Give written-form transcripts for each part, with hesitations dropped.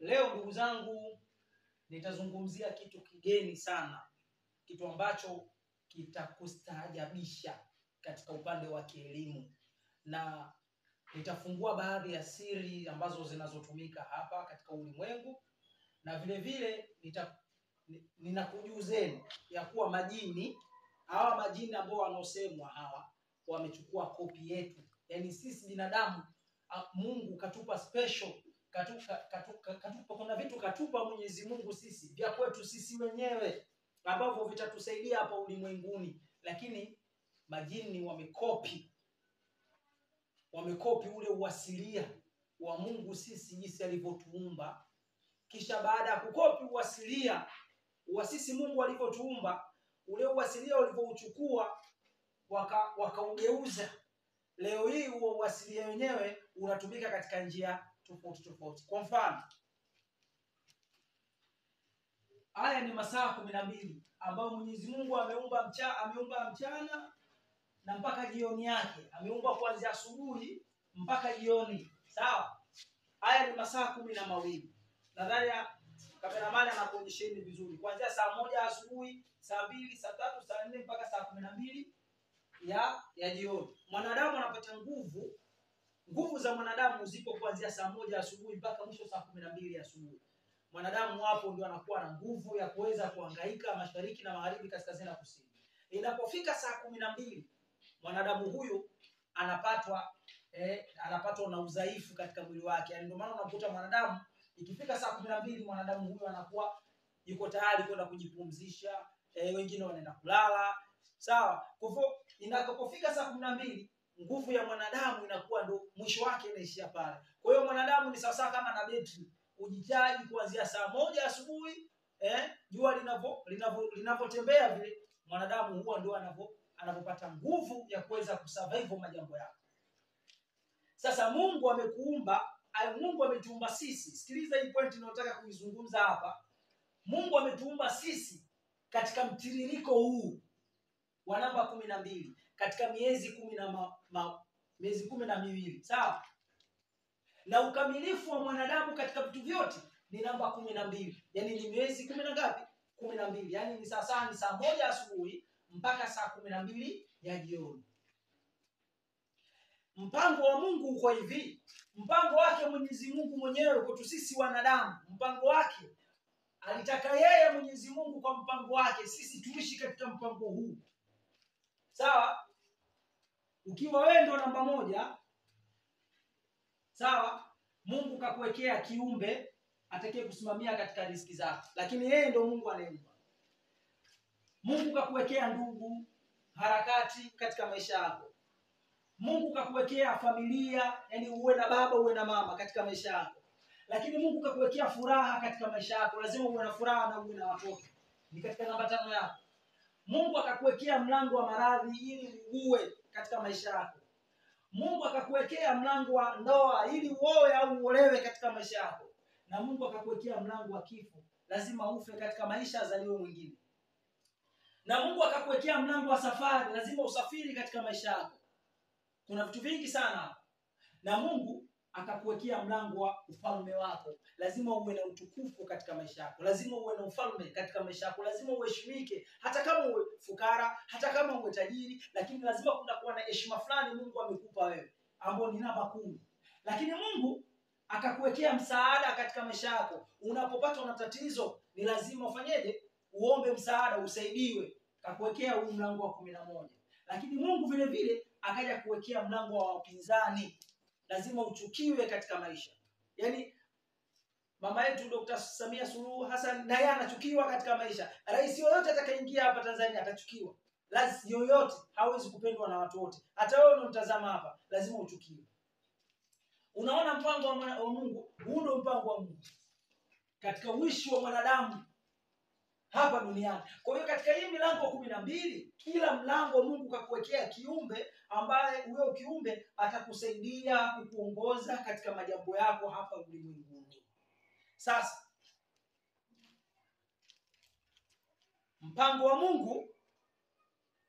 Leo ndugu zangu nitazungumzia kitu kigeni sana, kitu ambacho kitakustaajabisha katika upande wa kielimu, na nitafungua baadhi ya siri ambazo zinazotumika hapa katika ulimwengu, na vile vile ninakujuzeni ya kuwa majini hawa, majini ambao wanaosemwa hawa, wamechukua kopi yetu. Yaani sisi binadamu Mungu katupa special, katupa kuna vitu katupa Mwenyezi Mungu sisi vya kwetu sisi wenyewe ambavyo vitatusaidia hapa ulimwenguni, lakini majini wamekopi ule uasilia wa Mungu sisi jinsi alivyotuumba. Kisha baada ya kukopi uasilia wa sisi Mungu alivyotuumba, ule uasilia walivyouchukua wakaugeuza. Leo hii huo uasilia wenyewe unatumika katika njia tofauti tofauti. Kwa mfano, haya ni masaa 12 ambayo Mwenyezi Mungu ameumba mchana na mpaka jioni yake. Ameumba kuanzia asubuhi mpaka jioni. Sawa? Haya ni masaa 12. Nadhani kameramani anakuonyesheni vizuri. Kuanzia saa 1 asubuhi, saa 2, saa 3, saa 4 mpaka saa 12 ya jioni. Mwanadamu anapata nguvu. Nguvu za mwanadamu zipo kuanzia saa 1 asubuhi mpaka mwisho saa 12 asubuhi. Mwanadamu hapo ndio anakuwa na nguvu ya kuweza kuhangaika mashariki na magharibi, kaskazini na kusini. Inapofika saa 12 mwanadamu huyu anapatwa na udhaifu katika mwili wake. Yaani ndio maana unakuta mwanadamu ikifika saa 12 mwanadamu huyu anakuwa yuko tayari kwenda kujipumzisha, wengine wanaenda kulala. Sawa? Kwa hivyo inapofika saa 12 nguvu ya mwanadamu inakuwa ndo mwisho wake, inaishia pale. Kwa hiyo mwanadamu ni sawa kama na betri, ujichaji kuanzia saa 1 asubuhi, jua linavotembea vile, mwanadamu huwa ndo anapopata nguvu ya kuweza kusurvive majambo yake. Sasa Mungu amekuumba, Mungu ametuumba sisi. Sikiliza hii point ninayotaka kuizungumza hapa. Mungu ametuumba sisi katika mtiririko huu wa namba 12 katika miezi 12. Sawa? Na ukamilifu wa mwanadamu katika vitu vyote ni namba 12. Yaani ni miezi 10 na ngapi? 12. Yaani ni saa ni saa 1 asubuhi mpaka saa 12 ya jioni. Mpango wa Mungu uko hivi. Mpango wake Mwenyezi Mungu mwenyewe kwetu sisi wanadamu, mpango wake alitaka yeye Mwenyezi Mungu kwa mpango wake sisi tuishi katika mpango huu. Sawa? Ukiwa wewe ndo namba 1, sawa, Mungu kakuwekea kiumbe atakaye kusimamia katika riziki zako, lakini yeye ndo Mungu anayempa. Mungu kakuwekea ndugu, harakati katika maisha yako. Mungu kakuwekea familia, yani uwe na baba uwe na mama katika maisha yako. Lakini Mungu kakuwekea furaha katika maisha yako, lazima uwe na furaha na uwe na watoto. Ni katika namba 5 yako. Mungu akakuwekea mlango wa maradhi ili ugue katika maisha yako. Mungu akakuwekea mlango wa ndoa ili uoe au uolewe katika maisha yako. Na Mungu akakuwekea mlango wa kifo, lazima ufe katika maisha, azaliwe mwingine. Na Mungu akakuwekea mlango wa safari, lazima usafiri katika maisha yako. Kuna vitu vingi sana hapa. Na Mungu akakuwekea mlango wa ufalme wako, lazima uwe na utukufu katika maisha yako, lazima uwe na ufalme katika maisha yako, lazima uheshimike, hata kama uwe fukara, hata kama uwe tajiri, lakini lazima kuna kuwa na heshima fulani Mungu amekupa wewe, ambao ni namba 10. Lakini Mungu akakuwekea msaada katika maisha yako. Unapopatwa na tatizo ni lazima ufanyeje? Uombe msaada, usaidiwe. Akakuwekea huu mlango wa 11. Lakini Mungu vile vile akaja kuwekea mlango wa wapinzani, lazima uchukiwe katika maisha. Yaani mama yetu Dr. Samia Suluhu Hassan naye anachukiwa katika maisha. Rais yoyote atakayeingia hapa Tanzania atachukiwa. Lazima yoyote, hawezi kupendwa na watu wote. Hata wewe unamtazama hapa, lazima uchukiwe. Unaona mpango wa Mungu, huu ndio mpango wa Mungu katika uishi wa mwanadamu hapa duniani. Kwa hiyo katika hii milango 12, kila mlango Mungu kakuwekea kiumbe ambaye huyo kiumbe atakusaidia kukuongoza katika majambo yako hapa ulimwenguni. Sasa mpango wa Mungu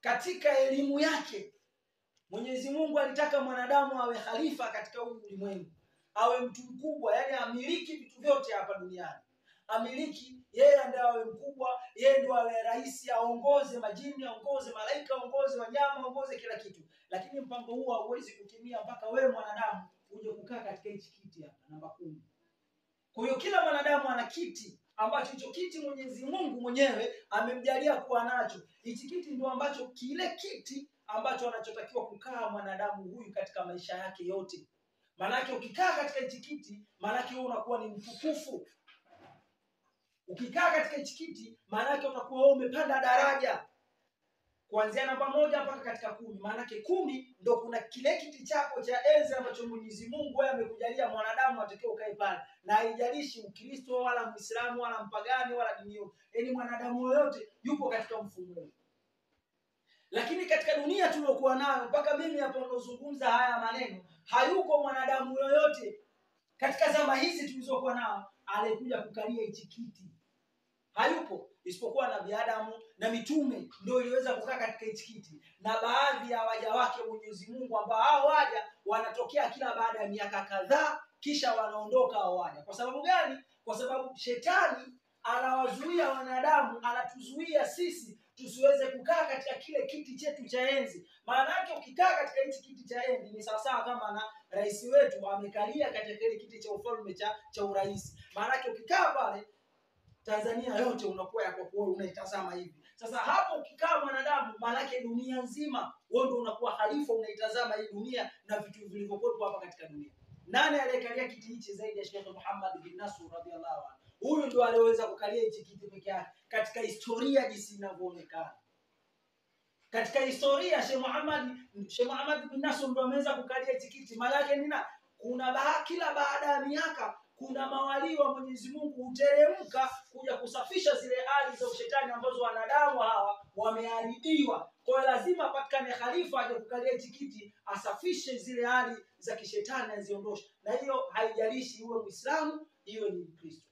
katika elimu yake, Mwenyezi Mungu alitaka mwanadamu awe khalifa katika huu ulimwengu, awe mtu mkubwa, yani amiliki vitu vyote hapa duniani. Amiliki, yeye ndiye awe mkubwa, yeye ndiye awe rais, aongoze majini, aongoze malaika, aongoze wanyama, aongoze kila kitu. Lakini mpango huo hauwezi kutimia mpaka wewe mwanadamu uje kukaa katika hichi kiti hapa namba 10. Kwa hiyo kila mwanadamu ana kiti ambacho hicho kiti Mwenyezi Mungu mwenyewe amemjalia kuwa nacho. Hichi kiti ndio ambacho kile kiti ambacho anachotakiwa kukaa mwanadamu huyu katika maisha yake yote. Maanake ukikaa katika hichi kiti, maanake wewe unakuwa ni mtukufu. Ukikaa katika hichi kiti, maanake utakuwa wewe umepanda daraja kuanzia namba 1 mpaka katika 10. Maanake 10 ndio kuna kile kiti chako cha enzi ambacho Mwenyezi Mungu wewe amekujalia mwanadamu atakao ukae pale. Na haijalishi Mkristo wala Muislamu wala mpagani wala dini yoyote, yaani mwanadamu yoyote yupo katika mfumo huu. Lakini katika dunia tulokuwa nayo mpaka mimi hapo ninazungumza haya maneno, hayuko mwanadamu yoyote katika zama hizi tulizokuwa nao aliyekuja kukalia hichi kiti. Hayupo, isipokuwa Nabii Adamu na mitume ndio iliweza kukaa katika hichi kiti, na baadhi ya waja wake Mwenyezi Mungu ambao hao waja wanatokea kila baada ya miaka kadhaa kisha wanaondoka hao waja. Kwa sababu gani? Kwa sababu shetani anawazuia wanadamu, anatuzuia sisi tusiweze kukaa katika kile kiti chetu cha enzi. Maana yake ukikaa katika hichi kiti cha enzi ni sawasawa kama na rais wetu amekalia katika kile kiti cha ufalme cha urais. Maana yake ukikaa pale Tanzania yote unakuwa yako kwa unaitazama hivi. Sasa hapo ukikaa mwanadamu, maana yake dunia nzima wewe ndio unakuwa khalifa, unaitazama hii dunia na vitu vilivyokuwepo hapa katika dunia. Nani aliyekalia kiti hichi zaidi ya Sheikh Muhammad bin Nasr radhiallahu anhu? Huyu ndio aliyeweza kukalia hichi kiti peke yake katika historia jinsi inavyoonekana. Katika historia Sheikh Muhammad bin Nasr ndio ameweza kukalia hichi kiti. Maana yake nina kuna kila baada ya miaka kuna mawalii wa Mwenyezi Mungu huteremka kuja kusafisha zile hali za ushetani ambazo wanadamu hawa wameharibiwa. Kwa hiyo lazima patikane khalifa aje kukalia hichi kiti, asafishe zile hali za kishetani aziondoshe. Na hiyo haijalishi iwe Muislamu, iwe ni Mkristo.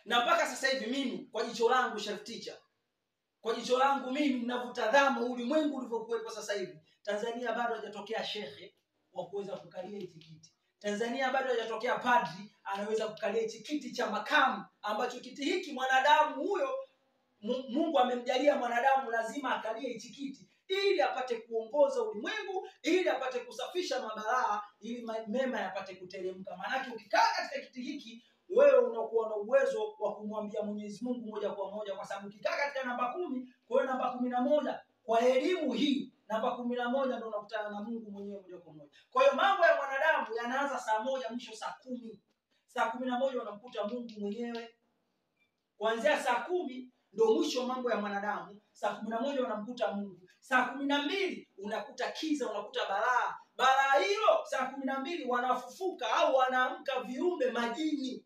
Na mpaka sasa hivi mimi kwa jicho langu Sharif Teacher, kwa jicho langu mimi ninavyotazama ulimwengu ulivyokuwepo sasa hivi, Tanzania bado hajatokea shekhe wa kuweza kukalia hichi kiti. Tanzania bado hajatokea padri anaweza kukalia hichi kiti cha makamu, ambacho kiti hiki mwanadamu huyo Mungu amemjalia mwanadamu lazima akalie hichi kiti ili apate kuongoza ulimwengu, ili apate kusafisha mabalaa, ili mema yapate kuteremka. Maanake ukikaa katika kiti hiki wewe unakuwa na uwezo wa kumwambia Mwenyezi Mungu moja kwa moja, kwa sababu ukikaa katika namba 10, kwa hiyo namba 11, kwa elimu hii namba 11 ndio unakutana na Mungu mwenyewe moja kwa moja. Kwa hiyo mambo ya mwanadamu yanaanza saa 1 mwisho saa 10. Saa 11 unamkuta Mungu mwenyewe. Kuanzia saa 10 ndio mwisho wa mambo ya mwanadamu. Saa 11 unamkuta Mungu. Saa 12 unakuta kiza, unakuta balaa. Balaa hilo saa 12 wanafufuka au wanaamka viumbe majini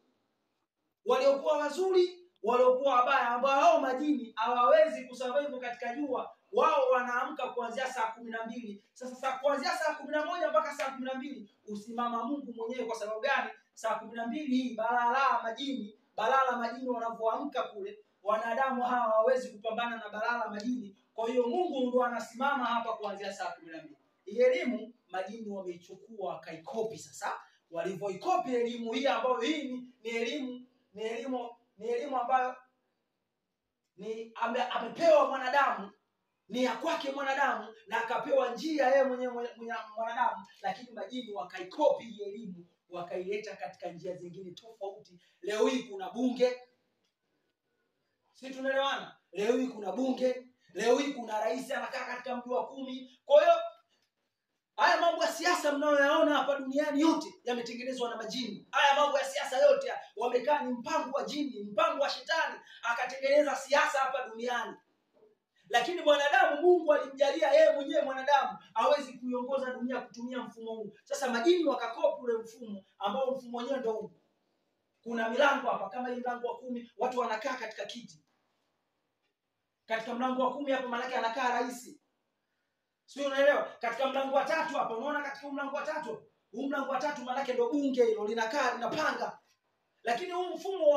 waliokuwa wazuri, waliokuwa wabaya, ambao hao majini hawawezi kusurvive katika jua. Wao wanaamka kuanzia saa 12. Sasa kuanzia saa 11 mpaka saa 12 usimama Mungu mwenyewe. Kwa sababu gani? Saa 12 hii balaa la majini wanavyoamka kule, wanadamu hawa hawawezi kupambana na balaa la majini. Kwa hiyo Mungu ndo anasimama hapa kuanzia saa 12. Hii elimu majini wameichukua wakaikopi. Sasa walivyoikopi elimu hii ambayo hii ni elimu ambayo ni amepewa mwanadamu, ni ya kwake mwanadamu, na akapewa njia yeye mwenyewe mwanadamu, lakini majini wakaikopi hii elimu wakaileta katika njia zingine tofauti. Leo hii kuna bunge, si tunaelewana? Leo hii kuna bunge, leo hii kuna rais anakaa katika mji wa 10. Kwa hiyo haya mambo ya siasa mnayoyaona hapa duniani yote yametengenezwa na majini. Haya mambo ya siasa yote wamekaa ni mpango wa jini, mpango wa shetani, akatengeneza siasa hapa duniani. Lakini mwanadamu Mungu alimjalia yeye mwenyewe mwanadamu hawezi kuiongoza dunia kutumia mfumo huu. Sasa majini wakakopi ule mfumo ambao mfumo wenyewe ndio huu. Kuna milango hapa kama hii mlango wa 10, watu wanakaa katika kiti. Katika mlango wa 10 hapo maana anakaa rais. Sio, unaelewa? Katika mlango wa 3 hapa unaona, katika mlango wa 3, huu mlango wa 3 maana ndio bunge hilo linakaa linapanga. Lakini huu mfumo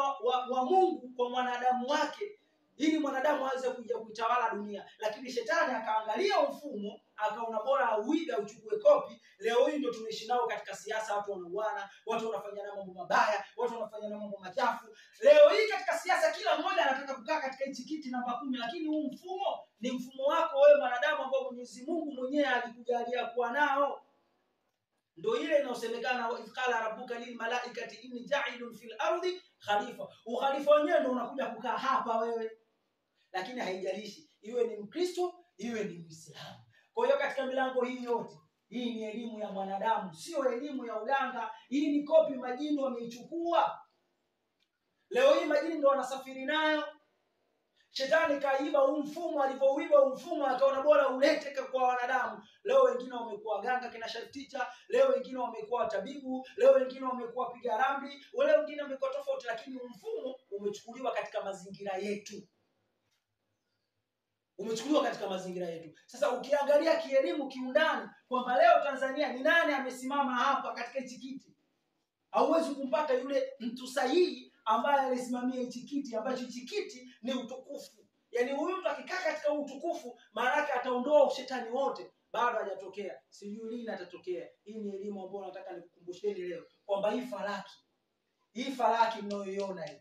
wa Mungu kwa mwanadamu wake ili mwanadamu aweze kuja kutawala dunia. Lakini shetani akaangalia mfumo, akaona bora auibe, uchukue kopi. Leo hii ndio tunaishi nao katika siasa, watu wanauana, watu wanafanyana mambo mabaya, watu wanafanyana mambo machafu. Leo hii katika siasa kila mmoja anataka kukaa katika hichi kiti namba 10, lakini huu mfumo ni mfumo wako wewe mwanadamu ambao Mwenyezi Mungu mwenyewe alikujalia kuwa nao. Ndio ile inayosemekana wa idh qala rabbuka lil malaikati inni ja'ilun fil ardi khalifa. Ukhalifa wenyewe ndio unakuja kukaa hapa wewe. Lakini haijalishi iwe ni Mkristo iwe ni Muislamu. Kwa hiyo katika milango hii yote, hii ni elimu ya mwanadamu, sio elimu ya uganga. Hii ni kopi majini wameichukua. Leo hii majini ndio wanasafiri nayo. Shetani kaiba huu mfumo, alivouiba huu mfumo akaona bora ulete kwa wanadamu. Leo wengine wamekuwa waganga kina Sharticha, leo wengine wamekuwa tabibu, leo wengine wamekuwa piga ramli, leo wengine wamekuwa tofauti, lakini mfumo umechukuliwa katika mazingira yetu. Umechukuliwa katika mazingira yetu. Sasa ukiangalia kielimu kiundani kwamba leo Tanzania ni nani amesimama hapa katika hichi kiti, hauwezi kumpata yule mtu sahihi ambaye alisimamia hichi kiti, ambacho hichi kiti ni utukufu. Yaani huyu mtu akikaa katika utukufu, maana yake ataondoa ushetani wote. Bado hajatokea, sijui lini atatokea. Hii ni elimu ambayo nataka nikukumbusheni leo kwamba hii falaki mnayoiona hii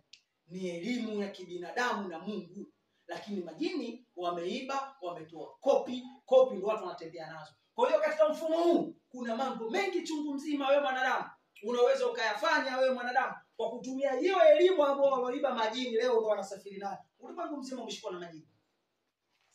ni elimu ya kibinadamu na Mungu. Lakini majini wameiba, wametoa kopi, kopi ndio watu wanatembea nazo. Kwa hiyo katika mfumo huu kuna mambo mengi chungu mzima wewe mwanadamu unaweza ukayafanya wewe mwanadamu kwa kutumia hiyo elimu ambayo waloiba majini, leo ndio wanasafiri nayo. Ulimwengu mzima umeshikwa na majini.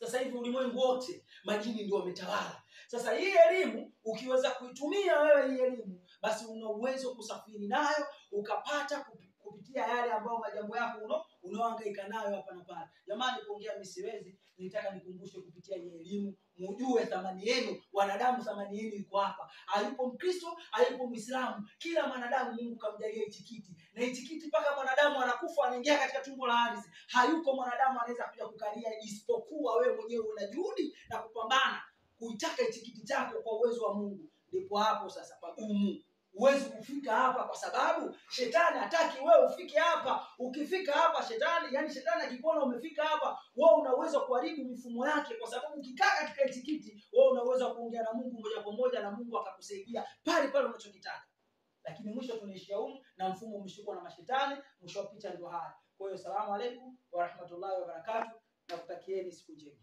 Sasa hivi ulimwengu wote majini ndio wametawala. Sasa hii elimu ukiweza kuitumia wewe hii elimu, basi una uwezo kusafiri nayo ukapata kupitia yale ambayo majambo yako unaohangaika nayo hapa na pale. Jamani, kuongea mimi siwezi, nilitaka nikumbushe kupitia hii elimu mjue thamani yenu. Wanadamu thamani yenu iko hapa. Hayupo Mkristo, hayupo Muislamu. Kila mwanadamu Mungu kamjalia hichi kiti. Na hichi kiti mpaka mwanadamu anakufa anaingia katika tumbo la ardhi. Hayuko mwanadamu anaweza kuja kukalia isipokuwa wewe mwenyewe una juhudi na kupambana kuitaka hichi kiti chako kwa uwezo wa Mungu. Ndipo hapo sasa pagumu. Huwezi kufika hapa kwa sababu shetani hataki wewe ufike hapa. Ukifika hapa shetani, yani shetani akikuona umefika hapa, wewe una uwezo kuharibu mifumo yake, kwa sababu ukikaa katika hichi kiti, wewe una uwezo kuongea na Mungu moja kwa moja na Mungu akakusaidia pale pale unachokitaka. Lakini mwisho tunaishia humu na mfumo umeshikwa na mashetani, mwisho wa picha ndio haya. Kwa hiyo salamu alaykum wa rahmatullahi wa barakatuh, na kutakieni siku njema.